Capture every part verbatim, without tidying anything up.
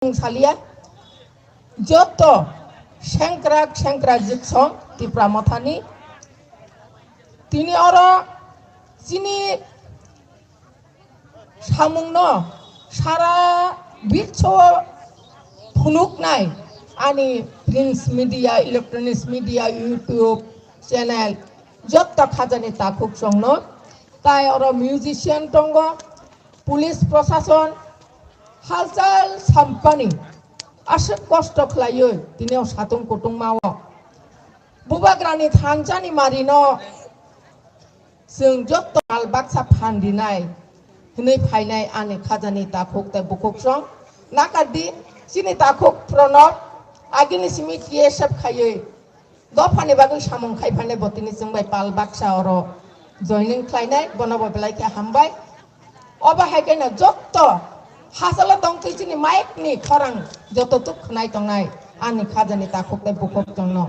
mung saliya. Joto sengkrak sengkrak jiksong Tipra Mothani. Tini oro chini samungno sara biswo phunuknai ani prints media, electronics media, YouTube channel, joto khajani takhuk chongno. Tai oro musician tongo, police prosason, halchal sampani aswk kosto khlaiwi tini o satung kutungma o Bubagrani thansa ni mari no chwng joto kal baksa phan rinai hwnwi phainai ani khajani takhuk tei bukhuk song. Nakardi chini takhuk Pranab agini simi T S F khaiwi dophani bagwi samung khai phainai bo tini chwng bai pal baksa oro joining khlainai, bono bo belai khe hambai. Obo hai khe no joto hachalo tongtwi chini mic ni khorang joto tuk khwnai tongnai ani khajani takhuk tei bukhuk chongno.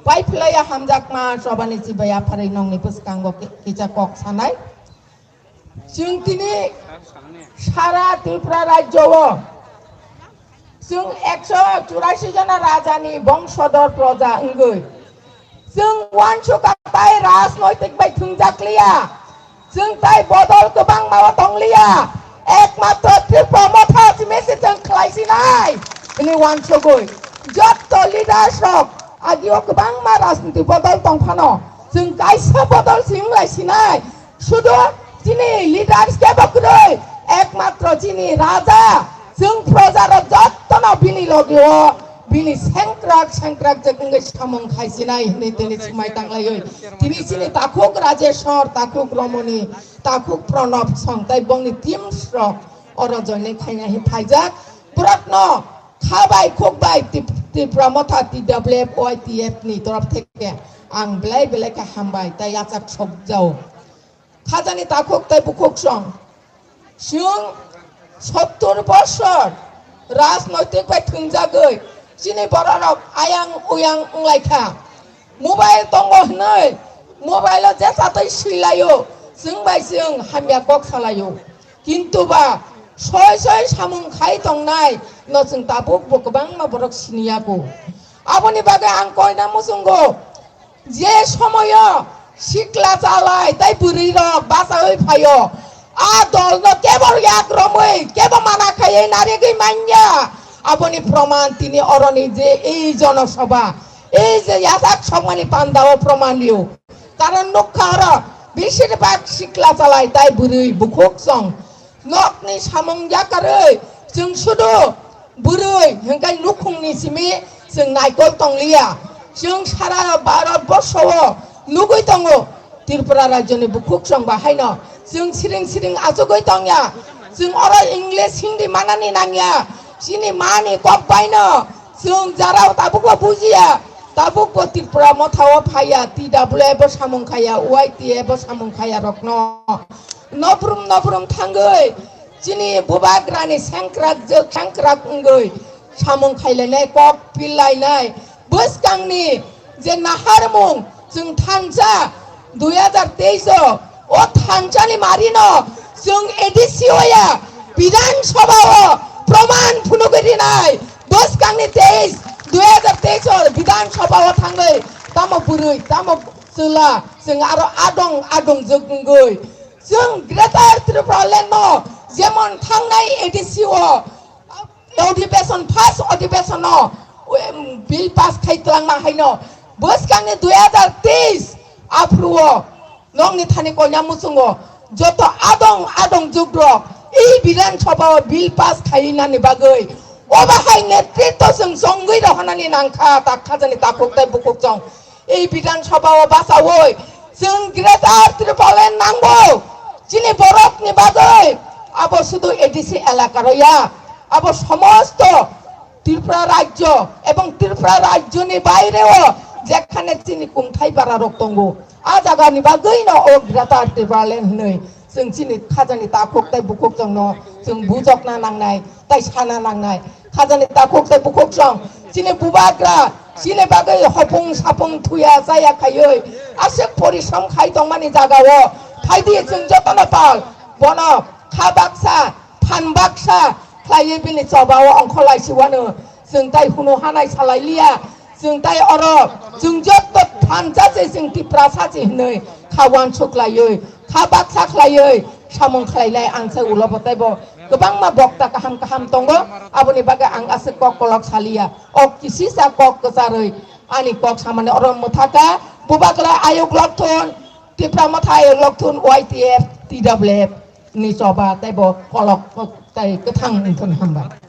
Pai phlaiya hamjakma chobani chibai apharwi nongni bwskango ki-, kisa kok sanai. Chwng tini sara Tripura rajyo o chwng ekso churasi jona rajani bongsodor proja wngwi chwng uansukha tai rajnoitik bai thwngjak liya. Chwng tai bodol kwbangma o tong liya. Ekmatro Tripura Motha simi se chwng khlai sinai hwnwi uansugwi. Jotto leaders rok agio kwbangma rajniti bodol tong phano chwng kaisa bodol se wnglai sinai. Sudu chini leaders kebo kwrwi, ekmatro chini raja, chwng proja rok jottono bini logi o, bini sengkrak sengkrak je wngwi samung khai sinai hwnwi tini swmai tanglaiwi. Tini chini takhuk Rajeshwar, takhuk Romoni, takhuk Pranab song tai bongni teams rok oro joining khaina hi phaijak. Borokno kha bai khuk bai Tip-, Tipra Motha T W F Y T F ni torof theke ang belai belai khe hambai tai yachak sokjao. Khajani takhuk tei bukhuk song. Chwng sottur bosor rajnoitik bai thwngjagwi chini bororok ayang uyang wnglaikha. Mobile tongo hwnwi mobile-o jesa twi swilaio, chwng bai chwng hamya kok salaio. Kintu ba soi soi samung khai tongnai no chwng tabuk bo kwbangma borok siniyago. Aboni bagwi ang koina muchungo. Je somoyo sikla chalai tai bwrwi rok bachaui phaio, a dol no kebo yak romwi kebo mana khaiwi narigwi manya. Aboni proman tini oroni je ei jonosabha, ei je yachak sokmani pandao proman rio. Karon nukha oro besir bak sikla chalai tai bwrwi bukhuk song. Nokni samung yakarwi chwng sudu bwrwi hwnkhe nukhungni simi chwng naikol tongliya. Chwng sara Bharat borsho o nugwi tongo Tripura rajyoni bukhuk chwng bahaino. Chwng siring siring achugwi tongya. Chwng oro English, Hindi manani nangya. Chini mani kok baino chwng jara tabukbo bujiya. Tabukbo Tripura Motha o phaiya, T W F bo samung khaiya, Y T F bo samung khaiya rokno. Nobrum nobrum thangwi chini bubagrani sengkrak jwk sengkrak wngwi samung khailainai, kok pillainai. Bwskangni je naharmung chwng thansa dui hajar teis o, o thansani marino chwng A D C o ya Bidhan Sabha o proman phunugwi rinai. Bwskangni teis, dui hajar teis o Bidhan Sabha o thangwi tamo bwrwi, tamo chwla, chwng aro adong adong jwk wngwi. Chwng Greater Tripura Land no jemon thangnai A D C o odhibeshon, first odhibeshon o, um, bill pass khai twlangma haino bwskangni dui hajar teis aphuru o nokni thani koina muchungo joto adong adong jwk rok e Bidhan Sabha o bill pass khainani bagwi obo hai netritwo chwng chongwi rohornani nangkha, tak khajani takhuk tei bukhuk chwng. Ei Bidhan Sabha o bachaui chwng Greater Tripura Land nango. Chini borokni bagwi abo sudu A D C elaka rw ya, abo somosto Tripura rajyo ebong Tripura rajyoni baireo jekhane chini kungthai bararok tongo, a jagani bagwino o Greater Tripura Land hwnwi chwng chini khajani takhuk tei bukhuk chwngno chwng bujokna nangnai. Tai sana nangnai. Khajani takhuk tei bukhuk song. Chini bubagra, chini bagwi hopung sapung thuya chaya khaiwi aswk porishrom khai tongmani jagao phaidi chwng jotono pal. Bono kha baksa, phan baksa, khlaiwi bini choba o ongkho laisiwano. Chwng tai hunu hanai salai liya. Chwng tai oro chwng joto thansa se chwng Tiprasa se hinwi kha uansuk laiwi, kha baksa khlaiwi samung khlai lai ang se ulo bo tei bo kwbangma bokta kaham kaham tongo. Aboni bagwi ang aswk kok kolok saliya. Ok kisisa kok kwcharwi ani kok samani oro mwthaka. Bubagra ayuk lokthun, Tipra Motha ayuk lokthun, Y T F, T W F ni choba tei bo kolok tei kwthang wngthun hambai.